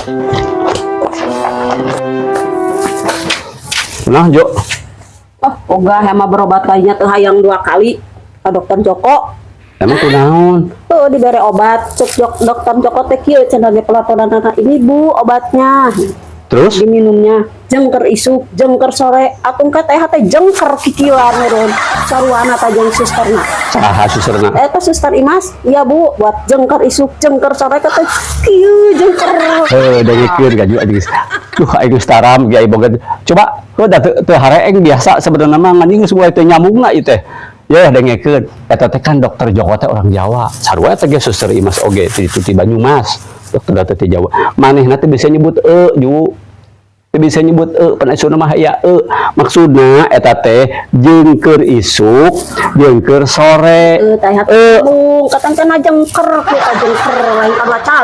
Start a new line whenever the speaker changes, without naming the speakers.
Nah, Jo.
Oh, ogah sama berobat lainnya teh hayang dua kali ka Dokter Joko.
Emang kunaon?
Tuh dibere obat, cek Dokter Joko teh kieu cenah ge pelaporanana, "Ini, Bu, obatnya."
Terus?
Diminumnya jengker isuk, jengker sore, atung ka teh teh jengker kikieuan meureun. Saruana ta jeung susterna.
Saha susterna?
Eta Suster Imas, "Iya, Bu, buat jengker isuk, jengker sore," kata kieu jengker.
Heuh, dengekeun ka Ju anjing. Duh, aing geus taram ge boga. Coba, heuh da teu hareeng biasa sebenarnya mah ngan geus mulai teu nyambungna ieu teh. Ya dengekeun, eta teh kan Dokter Joko teh orang Jawa. Sarua eta ge Suster Imas oge ti ti Banyumas. Dokter teh ti Jawa. Manehna teh bisa nyebut e, Ju. Teu bisa nyebut e, pan isuna mah ya e. Maksudna eta teh jengker isuk, jengker sore.
Eh, teh
E.
nyambung, katan cenah jengker, kieu ka jengker lain ka baca.